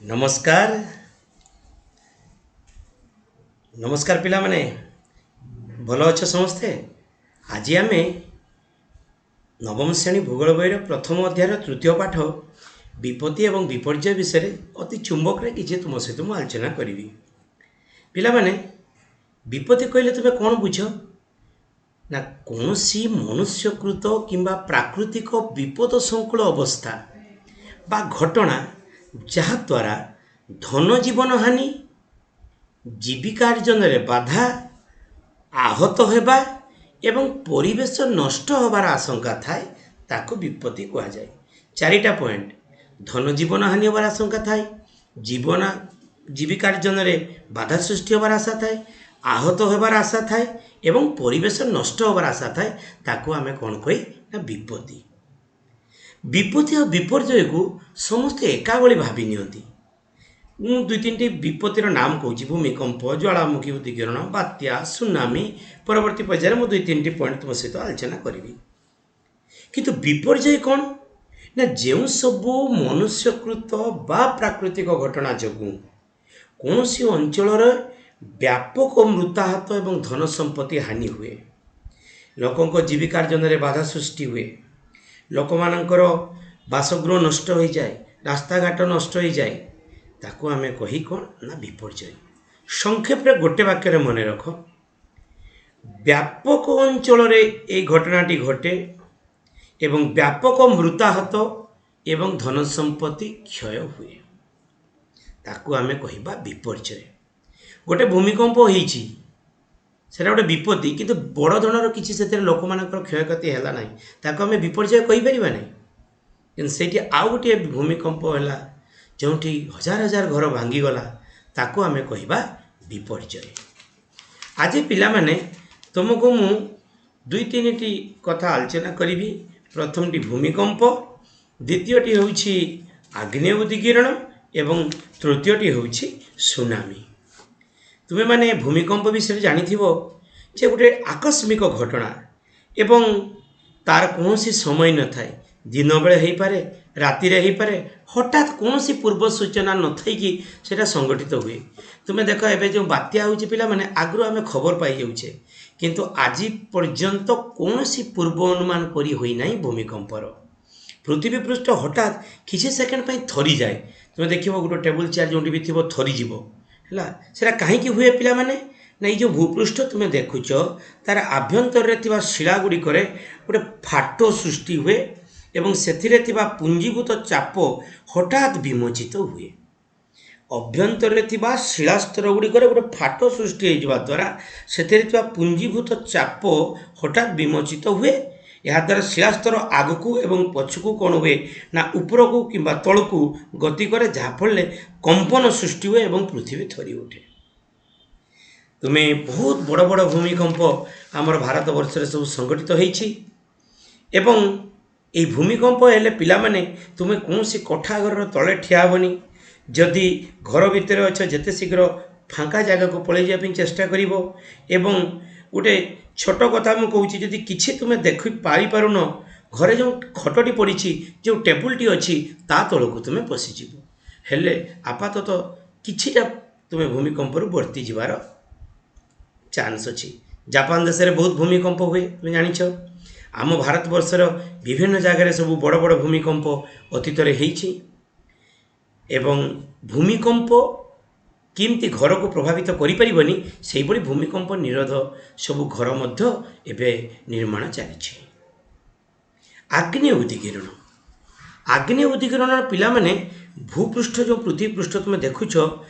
ନମସ୍କାର, ନମସ୍କାର ପିଲାମାନେ, ଭଲ ଅଛ ସମସ୍ତେ? ଆଜି ଆମେ ନବମ ଶ୍ରେଣୀ ଭୂଗୋଳ ବହିର ପ୍ରଥମ ଅଧ୍ୟାୟର ତୃତୀୟ ପାଠ ବିପତ୍ତି ଏବଂ ବିପର୍ଯ୍ୟୟ ବିଷୟରେ ଅତି ଚୁମ୍ବକରେ କିଛି ତୁମ ସହିତ ମୁଁ ଆଲୋଚନା କରିବି। ପିଲାମାନେ, ବିପତ୍ତି କହିଲେ ତୁମେ କ'ଣ ବୁଝ? ନା, କୌଣସି ମନୁଷ୍ୟକୃତ କିମ୍ବା ପ୍ରାକୃତିକ ବିପଦ ସଂକୁଳ ଅବସ୍ଥା ବା ଘଟଣା ଯାହାଦ୍ୱାରା ଧନ ଜୀବନ ହାନି, ଜୀବିକାର୍ଜନରେ ବାଧା, ଆହତ ହେବା ଏବଂ ପରିବେଶ ନଷ୍ଟ ହେବାର ଆଶଙ୍କା ଥାଏ, ତାକୁ ବିପତ୍ତି କୁହାଯାଏ। ଚାରିଟା ପଏଣ୍ଟ: ଧନ ଜୀବନ ହାନି ହେବାର ଆଶଙ୍କା ଥାଏ, ଜୀବନ ଜୀବିକାର୍ଜନରେ ବାଧା ସୃଷ୍ଟି ହେବାର ଆଶା ଥାଏ, ଆହତ ହେବାର ଆଶା ଥାଏ ଏବଂ ପରିବେଶ ନଷ୍ଟ ହେବାର ଆଶା ଥାଏ, ତାକୁ ଆମେ କ'ଣ କହି ନା ବିପତ୍ତି। ବିପତ୍ତି ଆଉ ବିପର୍ଯ୍ୟୟକୁ ସମସ୍ତେ ଏକା ଭଳି ଭାବି ନିଅନ୍ତି। ମୁଁ ଦୁଇ ତିନିଟି ବିପତ୍ତିର ନାମ କହୁଛି: ଭୂମିକମ୍ପ, ଜ୍ୱାଳାମୁଖୀ ଉଦ୍ଗୀରଣ, ବାତ୍ୟା, ସୁନାମି। ପରବର୍ତ୍ତୀ ପର୍ଯ୍ୟାୟରେ ମୁଁ ଦୁଇ ତିନିଟି ପଏଣ୍ଟ ତୁମ ସହିତ ଆଲୋଚନା କରିବି। କିନ୍ତୁ ବିପର୍ଯ୍ୟୟ କ'ଣ ନା, ଯେଉଁ ସବୁ ମନୁଷ୍ୟକୃତ ବା ପ୍ରାକୃତିକ ଘଟଣା ଯୋଗୁଁ କୌଣସି ଅଞ୍ଚଳରେ ବ୍ୟାପକ ମୃତାହତ ଏବଂ ଧନ ସମ୍ପତ୍ତି ହାନି ହୁଏ, ଲୋକଙ୍କ ଜୀବିକାର୍ଜନରେ ବାଧା ସୃଷ୍ଟି ହୁଏ, ଲୋକମାନଙ୍କର ବାସଗୃହ ନଷ୍ଟ ହୋଇଯାଏ, ରାସ୍ତାଘାଟ ନଷ୍ଟ ହୋଇଯାଏ, ତାକୁ ଆମେ କହି କ'ଣ ନା ବିପର୍ଯ୍ୟୟ। ସଂକ୍ଷେପରେ ଗୋଟେ ବାକ୍ୟରେ ମନେ ରଖ, ବ୍ୟାପକ ଅଞ୍ଚଳରେ ଏଇ ଘଟଣାଟି ଘଟେ ଏବଂ ବ୍ୟାପକ ମୃତାହତ ଏବଂ ଧନ ସମ୍ପତ୍ତି କ୍ଷୟ ହୁଏ, ତାକୁ ଆମେ କହିବା ବିପର୍ଯ୍ୟୟ। ଗୋଟେ ଭୂମିକମ୍ପ ହେଇଛି, ସେଟା ଗୋଟେ ବିପତ୍ତି, କିନ୍ତୁ ବଡ଼ ଧରଣର କିଛି ସେଥିରେ ଲୋକମାନଙ୍କର କ୍ଷୟକ୍ଷତି ହେଲା ନାହିଁ, ତାକୁ ଆମେ ବିପର୍ଯ୍ୟୟ କହିପାରିବା ନାହିଁ। କିନ୍ତୁ ସେଇଠି ଆଉ ଗୋଟିଏ ଭୂମିକମ୍ପ ହେଲା ଯେଉଁଠି ହଜାର ହଜାର ଘର ଭାଙ୍ଗିଗଲା, ତାକୁ ଆମେ କହିବା ବିପର୍ଯ୍ୟୟ। ଆଜି ପିଲାମାନେ, ତୁମକୁ ମୁଁ ଦୁଇ ତିନିଟି କଥା ଆଲୋଚନା କରିବି। ପ୍ରଥମଟି ଭୂମିକମ୍ପ, ଦ୍ୱିତୀୟଟି ହେଉଛି ଆଗ୍ନେୟ ଉଦ୍ଗୀରଣ ଏବଂ ତୃତୀୟଟି ହେଉଛି ସୁନାମି। ତୁମେମାନେ ଭୂମିକମ୍ପ ବିଷୟରେ ଜାଣିଥିବ ଯେ ଗୋଟେ ଆକସ୍ମିକ ଘଟଣା ଏବଂ ତାର କୌଣସି ସମୟ ନଥାଏ। ଦିନବେଳେ ହେଇପାରେ, ରାତିରେ ହେଇପାରେ, ହଠାତ୍ କୌଣସି ପୂର୍ବ ସୂଚନା ନଥାଇକି ସେଇଟା ସଂଗଠିତ ହୁଏ। ତୁମେ ଦେଖ, ଏବେ ଯେଉଁ ବାତ୍ୟା ହେଉଛି ପିଲାମାନେ, ଆଗରୁ ଆମେ ଖବର ପାଇଯାଉଛେ, କିନ୍ତୁ ଆଜି ପର୍ଯ୍ୟନ୍ତ କୌଣସି ପୂର୍ବ ଅନୁମାନ କରି ହୋଇନାହିଁ ଭୂମିକମ୍ପର। ପୃଥିବୀ ପୃଷ୍ଠ ହଠାତ୍ କିଛି ସେକେଣ୍ଡ ପାଇଁ ଥରିଯାଏ। ତୁମେ ଦେଖିବ, ଗୋଟେ ଟେବୁଲ୍ ଚେୟାର ଯେଉଁଠି ବି ଥିବ ଥରିଯିବ। ହେଲା, ସେଇଟା କାହିଁକି ହୁଏ ପିଲାମାନେ? ନା, ଏଇ ଯେଉଁ ଭୂପୃଷ୍ଠ ତୁମେ ଦେଖୁଛ, ତାର ଆଭ୍ୟନ୍ତରରେ ଥିବା ଶିଳା ଗୁଡ଼ିକରେ ଗୋଟେ ଫାଟ ସୃଷ୍ଟି ହୁଏ ଏବଂ ସେଥିରେ ଥିବା ପୁଞ୍ଜୀଭୂତ ଚାପ ହଠାତ୍ ବିମୋଚିତ ହୁଏ। ଅଭ୍ୟନ୍ତରରେ ଥିବା ଶିଳାସ୍ତର ଗୁଡ଼ିକରେ ଗୋଟେ ଫାଟ ସୃଷ୍ଟି ହୋଇଯିବା ଦ୍ୱାରା ସେଥିରେ ଥିବା ପୁଞ୍ଜୀଭୂତ ଚାପ ହଠାତ୍ ବିମୋଚିତ ହୁଏ। ଏହାଦ୍ୱାରା ଶିଳାସ୍ତର ଆଗକୁ ଏବଂ ପଛକୁ କ'ଣ ହୁଏ ନା, ଉପରକୁ କିମ୍ବା ତଳକୁ ଗତି କରେ, ଯାହାଫଳରେ କମ୍ପନ ସୃଷ୍ଟି ହୁଏ ଏବଂ ପୃଥିବୀ ଥରି ଉଠେ। ତୁମେ ବହୁତ ବଡ଼ ବଡ଼ ଭୂମିକମ୍ପ ଆମର ଭାରତବର୍ଷରେ ସବୁ ସଂଗଠିତ ହେଇଛି ଏବଂ ଏଇ ଭୂମିକମ୍ପ ହେଲେ ପିଲାମାନେ, ତୁମେ କୌଣସି କୋଠା ଘରର ତଳେ ଠିଆ ହେବନି। ଯଦି ଘର ଭିତରେ ଅଛ, ଯେତେ ଶୀଘ୍ର ଫାଙ୍କା ଜାଗାକୁ ପଳେଇ ଯିବା ପାଇଁ ଚେଷ୍ଟା କରିବ। ଏବଂ ଗୋଟେ ଛୋଟ କଥା ମୁଁ କହୁଛି, ଯଦି କିଛି ତୁମେ ଦେଖି ପାରିପାରୁନ, ଘରେ ଯେଉଁ ଖଟଟି ପଡ଼ିଛି, ଯେଉଁ ଟେବୁଲଟି ଅଛି, ତା ତଳକୁ ତୁମେ ପଶିଯିବ। ହେଲେ ଆପାତତଃ କିଛିଟା ତୁମେ ଭୂମିକମ୍ପରୁ ବର୍ତ୍ତି ଯିବାର ଚାନ୍ସ ଅଛି। ଜାପାନ ଦେଶରେ ବହୁତ ଭୂମିକମ୍ପ ହୁଏ, ତୁମେ ଜାଣିଛ। ଆମ ଭାରତବର୍ଷର ବିଭିନ୍ନ ଜାଗାରେ ସବୁ ବଡ଼ ବଡ଼ ଭୂମିକମ୍ପ ଅତୀତରେ ହେଇଛି ଏବଂ ଭୂମିକମ୍ପ କେମିତି ଘରକୁ ପ୍ରଭାବିତ କରିପାରିବନି, ସେଇଭଳି ଭୂମିକମ୍ପ ନିରୋଧ ସବୁ ଘର ମଧ୍ୟ ଏବେ ନିର୍ମାଣ ଚାଲିଛି। ଆଗ୍ନେୟ ଉଦ୍ଗୀରଣ। ଆଗ୍ନେୟ ଉଦ୍ଗୀରଣ ପିଲାମାନେ, ଭୂପୃଷ୍ଠ, ଯେଉଁ ପୃଥିବୀ ପୃଷ୍ଠ ତୁମେ ଦେଖୁଛ,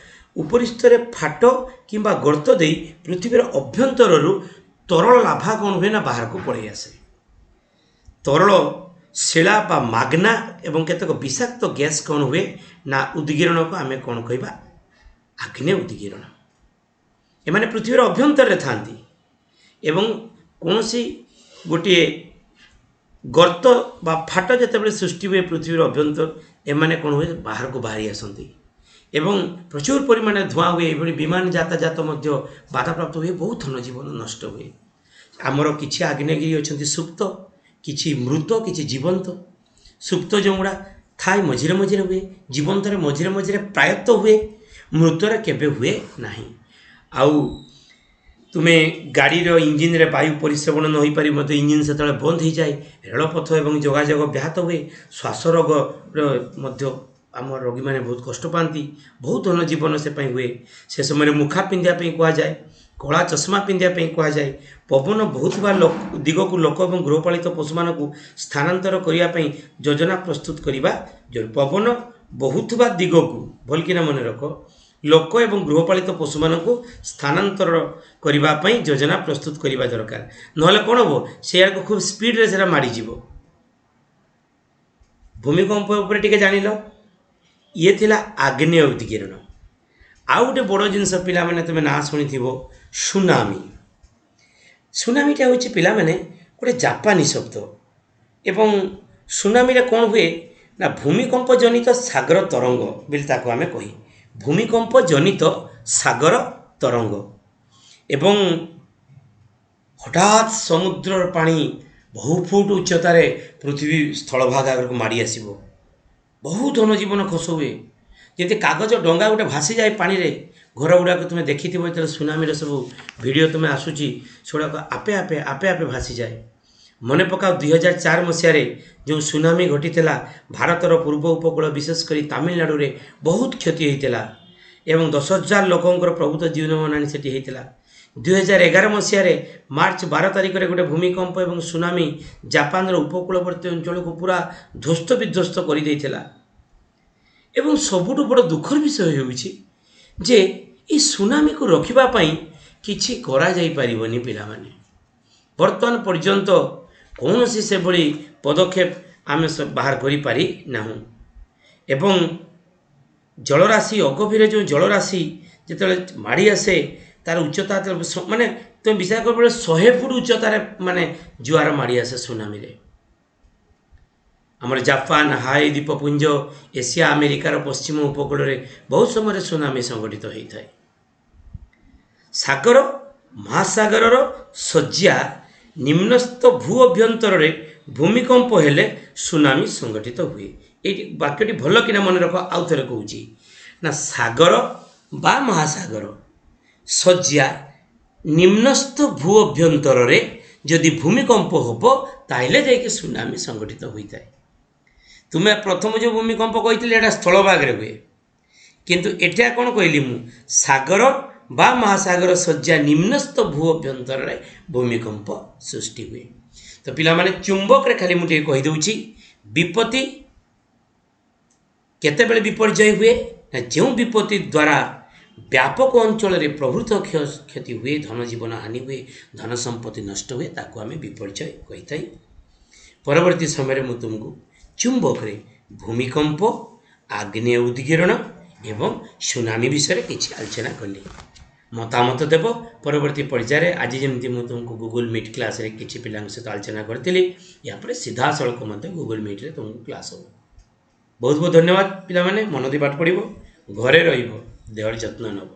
ଉପରିସ୍ଥରେ ଫାଟ କିମ୍ବା ଗର୍ତ୍ତ ଦେଇ ପୃଥିବୀର ଅଭ୍ୟନ୍ତରରୁ ତରଳ ଲାଭା କ'ଣ ହୁଏ ନା, ବାହାରକୁ ପଳେଇ ଆସେ। ତରଳ ଶିଳା ବା ମାଗ୍ନା ଏବଂ କେତେକ ବିଷାକ୍ତ ଗ୍ୟାସ୍ କ'ଣ ହୁଏ ନା, ଉଦ୍ଗୀରଣକୁ ଆମେ କ'ଣ କହିବା? ଆଗ୍ନେୟ ଉଦ୍ଗୀରଣ। ଏମାନେ ପୃଥିବୀର ଅଭ୍ୟନ୍ତରରେ ଥାନ୍ତି ଏବଂ କୌଣସି ଗୋଟିଏ ଗର୍ତ୍ତ ବା ଫାଟ ଯେତେବେଳେ ସୃଷ୍ଟି ହୁଏ ପୃଥିବୀର ଅଭ୍ୟନ୍ତର, ଏମାନେ କ'ଣ ହୁଏ, ବାହାରକୁ ବାହାରି ଆସନ୍ତି ଏବଂ ପ୍ରଚୁର ପରିମାଣରେ ଧୂଆଁ ହୁଏ। ଏଭଳି ବିମାନ ଯାତାୟାତ ମଧ୍ୟ ବାଧାପ୍ରାପ୍ତ ହୁଏ, ବହୁତ ଧନଜୀବନ ନଷ୍ଟ ହୁଏ। ଆମର କିଛି ଆଗ୍ନେୟଗିରି ଅଛନ୍ତି ସୁପ୍ତ, କିଛି ମୃତ, କିଛି ଜୀବନ୍ତ। ସୁପ୍ତ ଯେଉଁଗୁଡ଼ା ଥାଏ, ମଝିରେ ମଝିରେ ହୁଏ। ଜୀବନ୍ତରେ ମଝିରେ ମଝିରେ ପ୍ରାୟତଃ ହୁଏ, ମୃତରେ କେବେ ହୁଏ ନାହିଁ। ଆଉ ତୁମେ ଗାଡ଼ିର ଇଞ୍ଜିନରେ ବାୟୁ ପରିସ୍ରବଣ ନ ହୋଇପାରି ମଧ୍ୟ ଇଞ୍ଜିନ୍ ସେତେବେଳେ ବନ୍ଦ ହୋଇଯାଏ। ରେଳପଥ ଏବଂ ଯୋଗାଯୋଗ ବ୍ୟାହତ ହୁଏ। ଶ୍ୱାସ ରୋଗର ମଧ୍ୟ ଆମ ରୋଗୀମାନେ ବହୁତ କଷ୍ଟ ପାଆନ୍ତି। ବହୁତ ଧନ ଜୀବନ ସେ ପାଇଁ ହୁଏ। ସେ ସମୟରେ ମୁଖା ପିନ୍ଧିବା ପାଇଁ କୁହାଯାଏ, କଳା ଚଷମା ପିନ୍ଧିବା ପାଇଁ କୁହାଯାଏ। ପବନ ବହୁଥିବା ଦିଗକୁ ଲୋକ ଏବଂ ଗୃହପାଳିତ ପଶୁମାନଙ୍କୁ ସ୍ଥାନାନ୍ତର କରିବା ପାଇଁ ଯୋଜନା ପ୍ରସ୍ତୁତ କରିବା ଜରୁରୀ। ପବନ ବହୁଥିବା ଦିଗକୁ ଭଲକିନା ମନେ ରଖ, ଲୋକ ଏବଂ ଗୃହପାଳିତ ପଶୁମାନଙ୍କୁ ସ୍ଥାନାନ୍ତର କରିବା ପାଇଁ ଯୋଜନା ପ୍ରସ୍ତୁତ କରିବା ଦରକାର। ନହେଲେ କ'ଣ ହେବ? ସେଇଆଡ଼କୁ ଖୁବ୍ ସ୍ପିଡ଼ରେ ସେଟା ମାଡ଼ିଯିବ। ଭୂମିକମ୍ପ ଉପରେ ଟିକେ ଜାଣିଲ। ଇଏ ଥିଲା ଆଗ୍ନେୟ ଉଦ୍ଗୀରଣ। ଆଉ ଗୋଟେ ବଡ଼ ଜିନିଷ ପିଲାମାନେ, ତୁମେ ନାଁ ଶୁଣିଥିବ, ସୁନାମି। ସୁନାମିଟା ହେଉଛି ପିଲାମାନେ ଗୋଟେ ଜାପାନୀ ଶବ୍ଦ। ଏବଂ ସୁନାମିରେ କ'ଣ ହୁଏ ନା, ଭୂମିକମ୍ପ ଜନିତ ସାଗର ତରଙ୍ଗ ବୋଲି ତାକୁ ଆମେ କହି, ଭୂମିକମ୍ପ ଜନିତ ସାଗର ତରଙ୍ଗ। ଏବଂ ହଠାତ୍ ସମୁଦ୍ରର ପାଣି ବହୁ ଫୁଟ ଉଚ୍ଚତାରେ ପୃଥିବୀ ସ୍ଥଳଭାଗ ଆଗକୁ ମାଡ଼ି ଆସିବ। ବହୁ ଧନଜୀବନ ଖସ ହୁଏ। ଯେମିତି କାଗଜ ଡଙ୍ଗା ଗୋଟେ ଭାସିଯାଏ ପାଣିରେ, ଘର ଗୁଡ଼ାକ ତୁମେ ଦେଖିଥିବ, ଯେତେବେଳେ ସୁନାମିର ସବୁ ଭିଡ଼ିଓ ତୁମେ ଆସୁଛି, ସେଗୁଡ଼ାକ ଆପେ ଆପେ ଆପେ ଆପେ ଭାସିଯାଏ। ମନେ ପକାଅ, 2004 ମସିହାରେ ଯେଉଁ ସୁନାମି ଘଟିଥିଲା, ଭାରତର ପୂର୍ବ ଉପକୂଳ, ବିଶେଷ କରି ତାମିଲନାଡ଼ୁରେ ବହୁତ କ୍ଷତି ହୋଇଥିଲା ଏବଂ 10,000 ଲୋକଙ୍କର ପ୍ରଭୂତ ଜୀବନହାନି ସେଠି ହେଇଥିଲା। 2011 ମସିହାରେ ମାର୍ଚ୍ଚ 12 ତାରିଖରେ ଗୋଟେ ଭୂମିକମ୍ପ ଏବଂ ସୁନାମି ଜାପାନର ଉପକୂଳବର୍ତ୍ତୀ ଅଞ୍ଚଳକୁ ପୁରା ଧ୍ୱସ୍ତ ବିଧ୍ୱସ୍ତ କରିଦେଇଥିଲା। ଏବଂ ସବୁଠୁ ବଡ଼ ଦୁଃଖର ବିଷୟ ହେଉଛି ଯେ ଏଇ ସୁନାମିକୁ ରୋକିବା ପାଇଁ କିଛି କରାଯାଇପାରିବନି ପିଲାମାନେ। ବର୍ତ୍ତମାନ ପର୍ଯ୍ୟନ୍ତ କୌଣସି ସେଭଳି ପଦକ୍ଷେପ ଆମେ ବାହାର କରିପାରି ନାହୁଁ। ଏବଂ ଜଳରାଶି, ଅଗଭୀର ଯେଉଁ ଜଳରାଶି ଯେତେବେଳେ ମାଡ଼ି ଆସେ, ତାର ଉଚ୍ଚତା ମାନେ ତୁମେ ବିଚାର କରିବ, 100 ଫୁଟ ଉଚ୍ଚତାରେ ମାନେ ଜୁଆର ମାଡ଼ି ଆସେ ସୁନାମିରେ। ଆମର ଜାପାନ, ହାଇ ଦ୍ୱୀପପୁଞ୍ଜ, ଏସିଆ, ଆମେରିକାର ପଶ୍ଚିମ ଉପକୂଳରେ ବହୁତ ସମୟରେ ସୁନାମି ସଂଘଟିତ ହୋଇଥାଏ। ସାଗର ମହାସାଗରର ଶଯ୍ୟା ନିମ୍ନସ୍ଥ ଭୂ ଅଭ୍ୟନ୍ତରରେ ଭୂମିକମ୍ପ ହେଲେ ସୁନାମି ସଂଘଟିତ ହୁଏ। ଏଇଠି ବାକ୍ୟଟି ଭଲ କିନା ମନେ ରଖ, ଆଉ ଥରେ କହୁଛି ନା, ସାଗର ବା ମହାସାଗର ଶଯ୍ୟା ନିମ୍ନସ୍ଥ ଭୂ ଅଭ୍ୟନ୍ତରରେ ଯଦି ଭୂମିକମ୍ପ ହେବ, ତାହେଲେ ଯାଇକି ସୁନାମି ସଂଘଟିତ ହୋଇଥାଏ। ତୁମେ ପ୍ରଥମ ଯେଉଁ ଭୂମିକମ୍ପ କହିଥିଲି, ଏଇଟା ସ୍ଥଳଭାଗରେ ହୁଏ। କିନ୍ତୁ ଏଟା କ'ଣ କହିଲି ମୁଁ? ସାଗର ବା ମହାସାଗର ଶଯ୍ୟା ନିମ୍ନସ୍ଥ ଭୂ ଅଭ୍ୟନ୍ତରରେ ଭୂମିକମ୍ପ ସୃଷ୍ଟି ହୁଏ। ତ ପିଲାମାନେ, ଚୁମ୍ବକରେ ଖାଲି ମୁଁ ଟିକେ କହିଦେଉଛି, ବିପତ୍ତି କେତେବେଳେ ବିପର୍ଯ୍ୟୟ ହୁଏ ନା, ଯେଉଁ ବିପତ୍ତି ଦ୍ୱାରା ବ୍ୟାପକ ଅଞ୍ଚଳରେ ପ୍ରଭୃତ କ୍ଷତି ହୁଏ, ଧନ ଜୀବନ ହାନି ହୁଏ, ଧନ ସମ୍ପତ୍ତି ନଷ୍ଟ ହୁଏ, ତାକୁ ଆମେ ବିପର୍ଯ୍ୟୟ କହିଥାଇ। ପରବର୍ତ୍ତୀ ସମୟରେ ମୁଁ ତୁମକୁ ଚୁମ୍ବକରେ ଭୂମିକମ୍ପ, ଆଗ୍ନେୟ ଉଦ୍ଗୀରଣ ଏବଂ ସୁନାମି ବିଷୟରେ କିଛି ଆଲୋଚନା କଲି। ମତାମତ ଦେବ ପରବର୍ତ୍ତୀ ପର୍ଯ୍ୟାୟରେ। ଆଜି ଯେମିତି ମୁଁ ତୁମକୁ ଗୁଗୁଲ୍ ମିଟ୍ କ୍ଲାସ୍ରେ କିଛି ପିଲାଙ୍କ ସହିତ ଆଲୋଚନା କରିଥିଲି, ୟାପରେ ସିଧାସଳଖ ମଧ୍ୟ ଗୁଗୁଲ୍ ମିଟ୍ରେ ତୁମକୁ କ୍ଲାସ୍ ହେବ। ବହୁତ ବହୁତ ଧନ୍ୟବାଦ ପିଲାମାନେ। ମନ ଦେଇ ପାଠ ପଢ଼ିବ, ଘରେ ରହିବ, ଦେହର ଯତ୍ନ ନେବ।